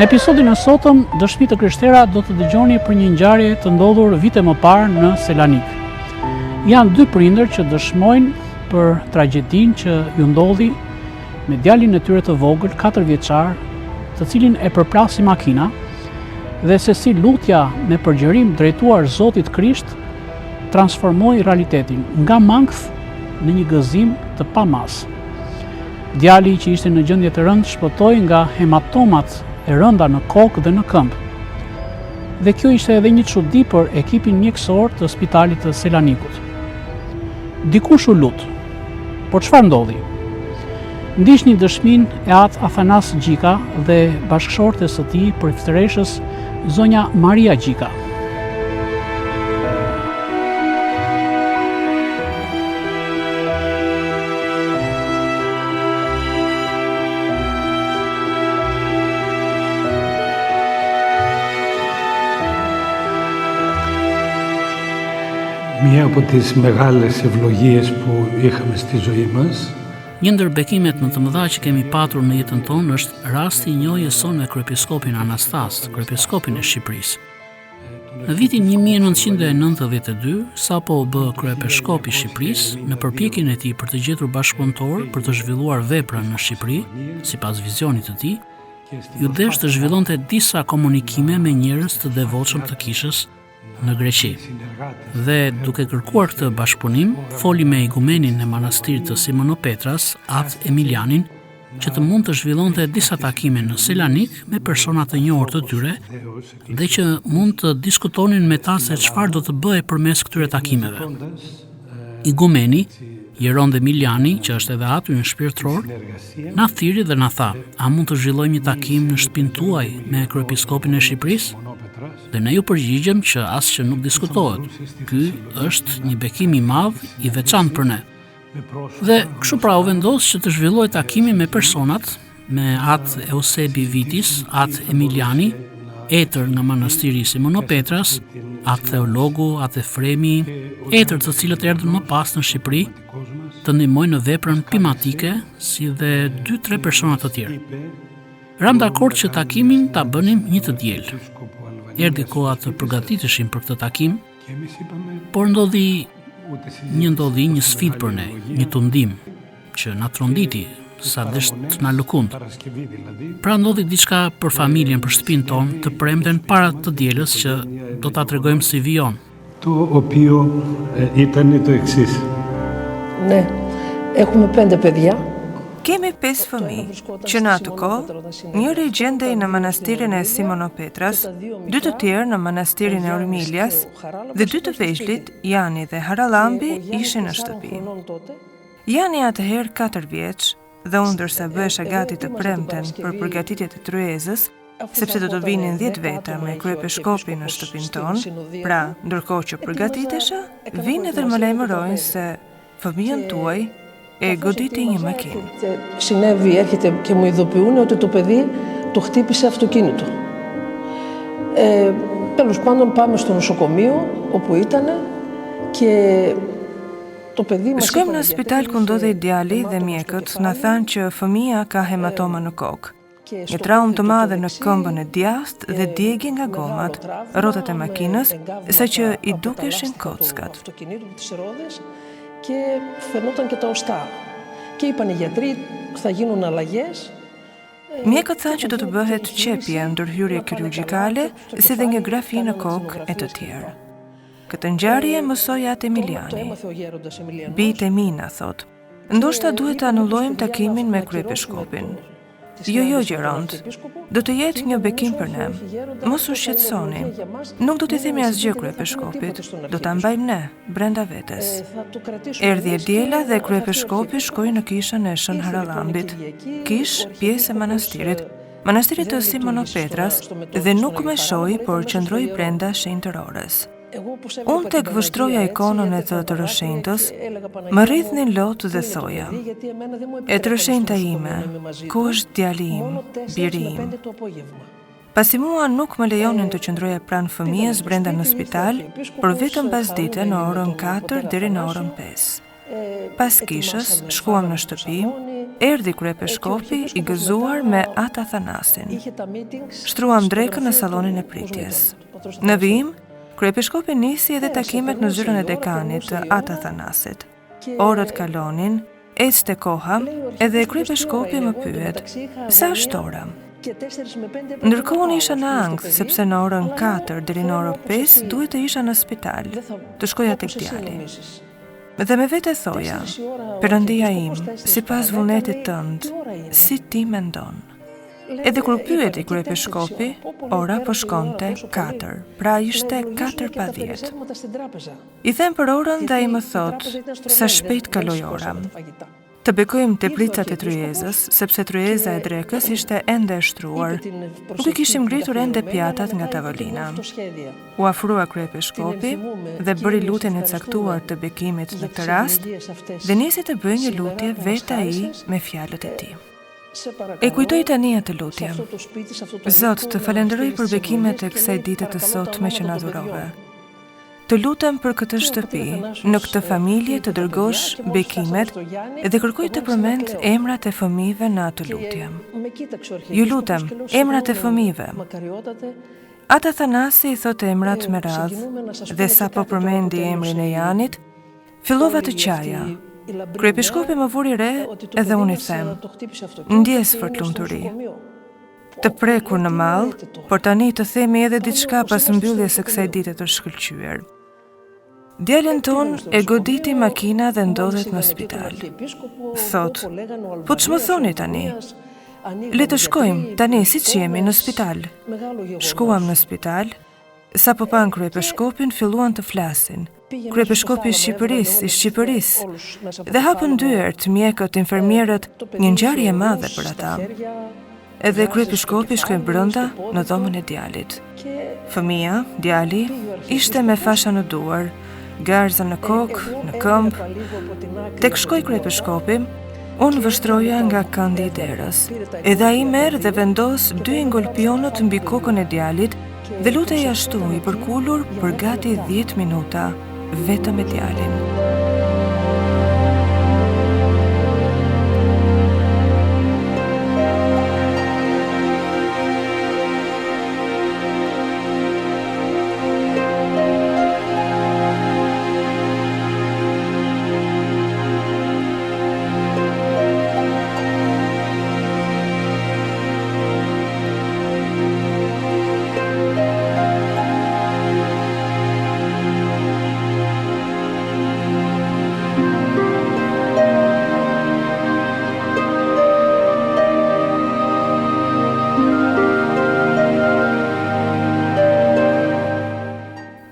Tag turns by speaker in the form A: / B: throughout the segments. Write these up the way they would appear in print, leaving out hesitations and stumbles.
A: Në episodin e sotëm, Dëshmi të Krishtera do të dëgjoni për një ngjarje të ndodhur vite më parë në Selanik. Janë dy prindër që dëshmojnë për tragjedinë që ju ndodhi me djalin e tyre të vogël, 4 vjeçar, të cilin e përplasi makina dhe se si lutja me përgjërim drejtuar Zotit Krisht transformoi realitetin nga mankth në një gëzim të pamasë. Djali që ishte në gjendje të rëndë shpëtoi nga hematomat e rënda në kokë dhe në këmbë. Dhe kjo ishte edhe një çudi për ekipin mjekësor të spitalit të Selanikut. Dikush u lut. Por çfarë ndodhi? Ndiqni dëshminë e At Athanas Gjika dhe bashkëshortes së tij priftëreshës zonja Maria Gjika.
B: Μία από τις μεγάλες ευλογίες που είχαμε στη ζωή μας
A: Një ndër bekimet më të mëdha që kemi patur në jetën tonë është rasti i njohjes sonë me kryepiskopin Anastas, kryepiskopin e Shqipërisë. Në vitin 1992, sapo u bë kryepeshkop i Shqipërisë, në përpjekjen e tij për të gjetur bashkëpunëtorë për të zhvilluar veprën në Shqipëri, sipas vizionit të tij, iu desh të zhvillonte disa komunikime me njerëz të devotshëm të kishës në Greqi. Dhe duke kërkuar këtë bashkëpunim, foli me igumenin e manastirit të Simonopetras, At Emilianin, që të mund të zhvillonte disa takime në Selanik me persona të njohur të tyre dhe që mund të diskutonin me ta se çfarë do të bëhej përmes këtyre takimeve. Igumeni, Jerond Emiliani, që është edhe ati ynë shpirtëror, na thirri dhe na tha, a mund të zhvillojmë një takim në shtëpinë tuaj me kryepiskopin e Shqipërisë? Dhe ne iu përgjigjëm që as që nuk diskutohet. Ky është një bekim i madh i veçantë për ne. Dhe kështu pra u vendos që të zhvillohej takimi me personat, me At Eusebi Vitis, At Emiliani, etër nga manastiri i Simonopetras, At Theologu, At Efremi, etër të cilët erdhën më pas në Shqipëri të ndihmojnë në veprën pimatike, si dhe 2-3 persona të tjerë. Ramë dakord që takimin ta bënim një të diel. Erdhi koha të përgatiteshim për këtë takim, por ndodhi një ndodhi një sfidë për ne, një tundim që na tronditi sa desh të na lëkund. Pra ndodhi diçka për familjen, për shtëpinë tonë, të premten para të dielës që do ta tregojmë si vijon.
B: Το οποίο ήταν το εξής.
C: Ναι, έχουμε πέντε παιδιά.
D: Kemi pesë fëmijë, që në atë kohë, njëri gjendej në manastirin e Simonopetras, dy të tjerë në manastirin e Ormilias dhe dy të vegjlit, Jani dhe Harallambi, ishin në shtëpi. Jani atëherë 4 vjeç dhe unë ndërsa bëhesha gati të premten për përgatitjet e tryezës, sepse do të vinin 10 veta me kryepeshkopin në shtëpinë tonë, pra, ndërkohë që përgatitesha, vijnë edhe më lajmërojnë se fëmijën tuaj e goditi një makinë.
C: Συνέβη, έρχεται και μου ειδοποιούν ότι το παιδί το χτύπησε αυτοκίνητο. Ε, τέλος πάντων πάμε στο νοσοκομείο όπου ήτανε και το παιδί μας
D: Shkojmë në spital ku ndodhej djali dhe mjekët na thanë që fëmija ka hematoma në kokë. Një traumë të madhe në këmbën e djathtë dhe djegie nga gomat, rrotat e makinës, saqë i dukeshin kockat.
C: Και φαινόταν και τα οστά. Και είπαν οι γιατροί θα γίνουν αλλαγές.
D: Mjekët thanë që do të bëhet qepje, ndërhyrje kirurgjikale, si dhe një grafi në kokë e të tjerë. Këtë ngjarje e mësoi At Emiliani. Bijtë e mi, na thotë, ndoshta duhet të anullojmë takimin me kryepeshkopin. Jo, jo, Gjerond, do të jetë një bekim për ne. Mos u shqetësoni. Nuk do t'i themi asgjë kryepeshkopit, do ta mbajmë ne, brenda vetes. Erdhi e diela dhe kryepeshkopi shkoi në kishën e Shën Harallambit, kishë pjesë e manastirit, manastirit të Simonopetras dhe nuk meshoi, por qëndroi brenda shenjtërores. Unë tek vështroja ikonën e të Tërëshenjtës, më rridhnin lot dhe thoja, E Tërëshenjta ime, ku është djali im, biri im? Pasi mua nuk më lejonin të qëndroja pranë fëmijës brenda në spital, por vetëm pasdite në orën 4 deri në orën 5. Pas kishës, shkuam në shtëpi. Erdhi kryepeshkopi i gëzuar me At Athanasin. Shtruam drekën në sallonin e pritjes. Në vijim, kryepeshkopi nisi edhe takimet në zyrën e dekanit të At Athanasit. Orët kalonin, ecte koha, edhe kryepeshkopi më pyet, sa është ora? Ndërkohë unë isha në ankth, sepse në orën 4 deri në orën 5 duhet të isha në spital, të shkoja tek djali. Dhe me vete thoja, Perëndia im, sipas vullnetit tënd, si ti mendon. Edhe kur pyeti kryepeshkopi, ora po shkonte 4, pra ishte 4 pa 10. I them për orën dhe ai më thotë, sa shpejt kaloi ora. Të bekojmë tepricat e tryezës, sepse tryeza e drekës ishte ende e shtruar. Nuk i kishim ngritur ende pjatat nga tavolina. U afrua kryepeshkopi dhe bëri lutjen e caktuar të bekimit në këtë rast dhe nisi të bëjë një lutje vetë ai me fjalët e tij. E kujtoj tani atë lutje. Zot, të falënderoj për bekimet e kësaj dite të sotme që na dhurove. Të lutem për këtë shtëpi, në këtë familje të dërgosh bekimet dhe kërkoj të përmend emrat e fëmijëve në atë lutje. Ju lutem, emrat e fëmijëve. At Athanasi i thotë emrat me radhë dhe sapo përmendi emrin e Janit, fillova të qaja. Kryepeshkopi më vuri re edhe unë i them, ndjesë fort lumturi. Të prekur në mall, por tani të themi edhe diçka pas mbylljes së kësaj dite të shkëlqyer. Djalin tonë e goditi makina dhe ndodhet në spital. Thotë, po ç'më thoni tani? Le të shkojmë tani siç jemi në spital. Shkuam në spital, Sapo panë kryepeshkopin, filluan të flasin. Kryepeshkopi i Shqipërisë, i Shqipërisë. Dhe hapën dyert, mjekët, infermierët, një ngjarje e madhe për ata. Edhe kryepeshkopi shkoi brenda në dhomën e djalit. Fëmija, djali, ishte me fasha në duar, garza në kokë, në këmbë. Tek shkoi kryepeshkopi, unë vështroja nga këndi i derës. Edhe ai merr dhe vendos dy ingolpionët mbi kokën e djalit, Dhe lutej ashtu i përkulur për gati 10 minuta, vetëm me djalin.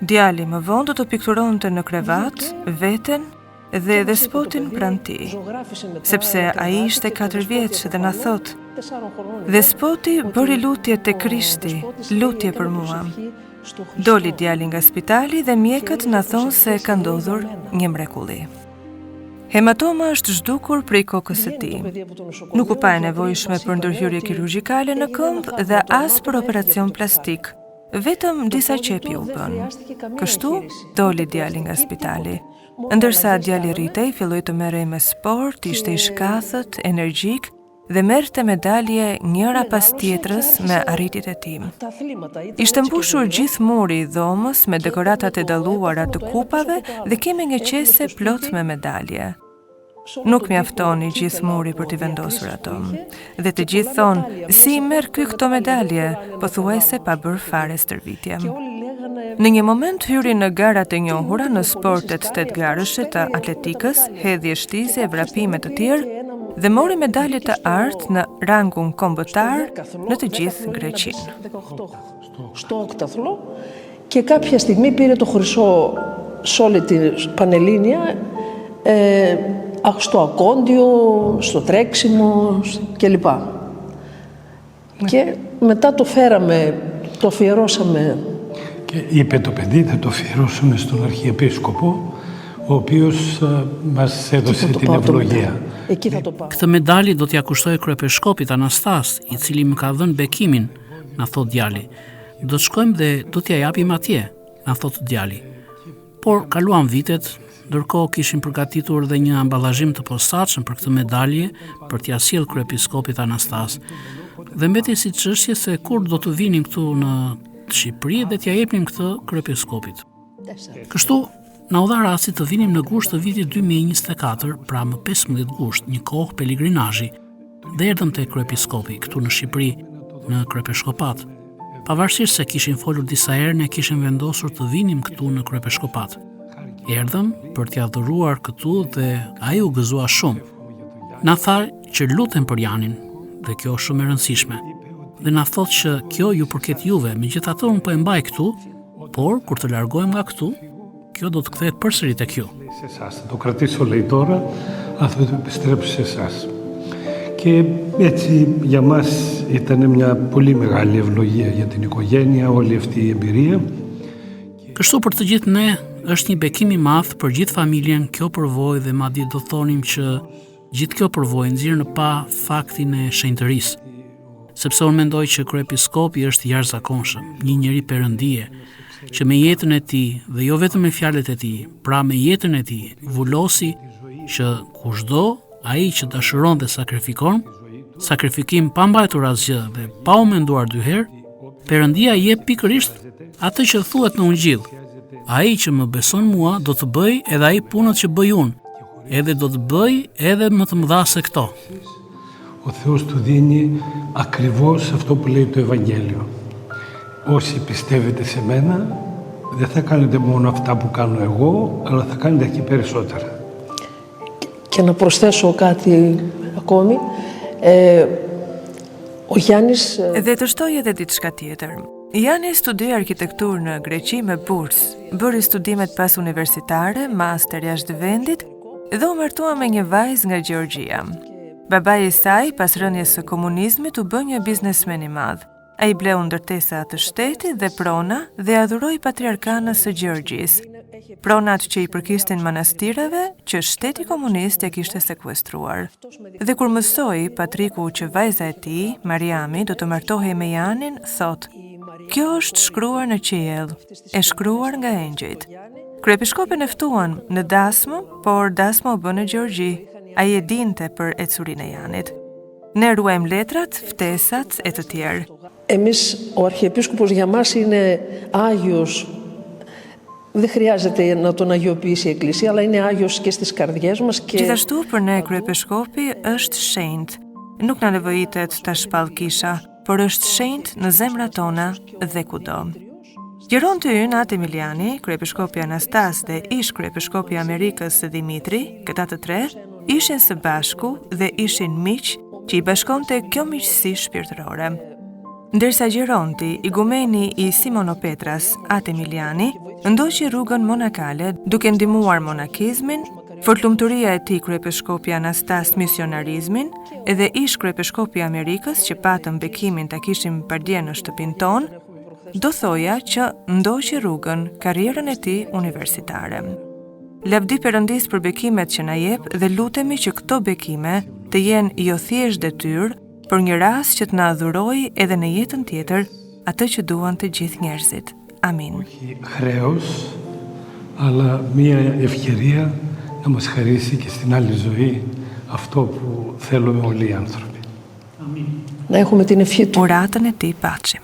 D: Djali më vonë do të pikturonte në krevat veten dhe dhespotin pranë tij, sepse ai ishte 4 vjeç dhe na thotë, dhespoti bëri lutje te Krishti, lutje për mua. Doli djali nga spitali dhe mjekët na thonë se ka ndodhur një mrekulli. Hematoma është zhdukur prej kokës së tij. Nuk u pa e nevojshme për ndërhyrje kirurgjikale në këmbë dhe as për operacion plastik. Vetëm disa qepje u bënë. Kështu, doli djali nga spitali. Ndërsa djali rritej, filloi të merrej me sport, ishte i shkathët, energjik dhe merrte medalje njëra pas tjetrës me arritjet e tij. Ishte mbushur gjithë muri i dhomës me dekoratat e dalluara të kupave dhe kemi një qese plot me medalje. Nuk mjafton i gjithë muri për t'i vendosur ato. Dhe të gjithë thonë, si i merr ky këto medalje, pothuajse pa bërë fare stërvitje. Në një moment hyri në garat e njohura në sportet tetëgarëshe të atletikës, hedhje shtize, vrapime të tjerë dhe mori medalje të artë në rangun kombëtar në të gjithë Greqinë.
C: Και κάποια στιγμή πήρε το χρυσό σε όλη την Πανελλήνια, ε, στο ακόντιο, στο τρέξιμο κλπ. Ναι. Και μετά το φέραμε, το αφιερώσαμε.
B: Και είπε το παιδί θα το αφιερώσουμε στον Αρχιεπίσκοπο, ο οποίος μας έδωσε την ευλογία.
C: Εκεί θα το πάω.
A: Këtë medalje do t'ia kushtoj kryepeshkopit Anastas, i cili më ka dhënë bekimin, na thotë djali. Do të shkojmë dhe do t'ia japim atje, na thotë djali. Por kaluan vitet, Ndërkohë kishim përgatitur dhe një ambalazhim të posaçëm për këtë medalje për t'ia sjellë kryepiskopit Anastas. Dhe mbeti si çështje se kur do të vinim këtu në Shqipëri dhe t'ia jepnim këtë kryepiskopit. Kështu na u dha rasti të vinim në gusht të vitit 2024, pra më 15 gusht, një kohë pelegrinazhi, dhe erdhëm te kryepiskopi këtu në Shqipëri, në Kryepeshkopat. Pavarësisht se kishim folur disa herë, ne kishim vendosur të vinim këtu në Kryepeshkopat. Erdhëm për t'ia dhuruar këtu dhe ai u gëzua shumë. Na tha që lutem për Janin dhe kjo është shumë e rëndësishme. Dhe na thotë që kjo ju përket juve, megjithatë unë po e mbaj këtu, por kur të largohem nga këtu, kjo do të kthehet përsëri tek ju.
B: Σε εσάς. Θα το κρατήσω λέει τώρα, αλλά θα το επιστρέψω σε εσάς. Και έτσι για μας ήταν μια πολύ μεγάλη ευλογία για την οικογένεια όλη αυτή η εμπειρία.
A: Kështu për të gjithë ne është një bekim i madh për gjithë familjen kjo përvojë dhe madje do thonim që gjithë kjo përvojë nxjerr në pah faktin e shenjtërisë. Sepse unë mendoj që kryepiskopi është i jashtëzakonshëm, një njeri perëndie, që me jetën e tij dhe jo vetëm me fjalët e tij, pra me jetën e tij, vulosi që kushdo ai që dashuron dhe sakrifikon, sakrifikim pa mbajtur asgjë dhe pa u menduar dy herë, Perëndia i jep pikërisht atë që thuhet në Ungjill. Ai që më beson mua do të bëjë edhe ai punët që bëj unë, edhe do të bëjë edhe më të mëdha se këto.
B: Ο Θεός του δίνει ακριβώς αυτό που λέει το Ευαγγέλιο. Όσοι πιστεύετε σε μένα, δεν θα κάνετε μόνο αυτά που κάνω εγώ, αλλά θα κάνετε και περισσότερα.
C: Και να προσθέσω κάτι ακόμη. Ε, ο Γιάννης...
D: Dhe të shtoj edhe diçka tjetër. Jani studioi arkitekturë në Greqi me bursë, bëri studimet pasuniversitare, master jashtë vendit dhe u martua me një vajzë nga Gjeorgjia. Babai i saj, pas rënies së komunizmit, u bë një biznesmen i madh. Ai bleu ndërtesa të shtetit dhe prona dhe ia dhuroi patriarkanës së Gjeorgjisë. Pronat që i përkisnin manastireve që shteti komunist ia kishte sekuestruar. Dhe kur mësoi patriku që vajza e tij, Mariami, do të martohej me Janin, thotë: Kjo është shkruar në qiell, e shkruar nga engjëjt. Kryepeshkopin e ftuan në dasmë, por dasma u bë në Gjeorgji. Ai e dinte për ecurinë e Janit. Ne ruajmë letrat, ftesat e të tjerë.
C: Εμείς, ο Αρχιεπίσκοπος για μας είναι Άγιος. Δεν χρειάζεται να τον αγιοποιήσει η Εκκλησία, αλλά είναι Άγιος και στις καρδιές μας. Και...
D: Gjithashtu për ne kryepeshkopi është shenjt. Nuk na nevojitet ta shpallë kisha, por është shenjt në zemrat tona dhe kudo. Geronti ynë Atë Emiliani, kryepeshkopi Anastas dhe ish kryepeshkopi i Amerikës Dhimitri, këta të tre, ishin së bashku dhe ishin miq që i bashkonte kjo miqësi shpirtërore. Ndërsa Geronti, igumeni i Simonopetras, Atë Emiliani, ndoqi rrugën monakale duke ndihmuar monakizmin, fortlumturia e tij kryepeshkopi Anastas misionarizmin dhe ish kryepeshkopi i Amerikës që patëm bekimin ta kishim pardje në shtëpinë tonë, Do thoja që ndoqi rrugën, karrierën e tij universitare. Lavdi Perëndisë për bekimet që na jep dhe lutemi që këto bekime të jenë jo thjesht detyrë, por një rast që të na dhurojë edhe në jetën tjetër atë që duan të gjithë njerëzit. Amin.
B: Όχι χρέος, αλλά μία ευκαιρία να μας χαρίσει και στην άλλη ζωή αυτό που θέλουμε όλοι οι άνθρωποι.
C: Να έχουμε την ευχή του.
D: Uratën e tij paçim.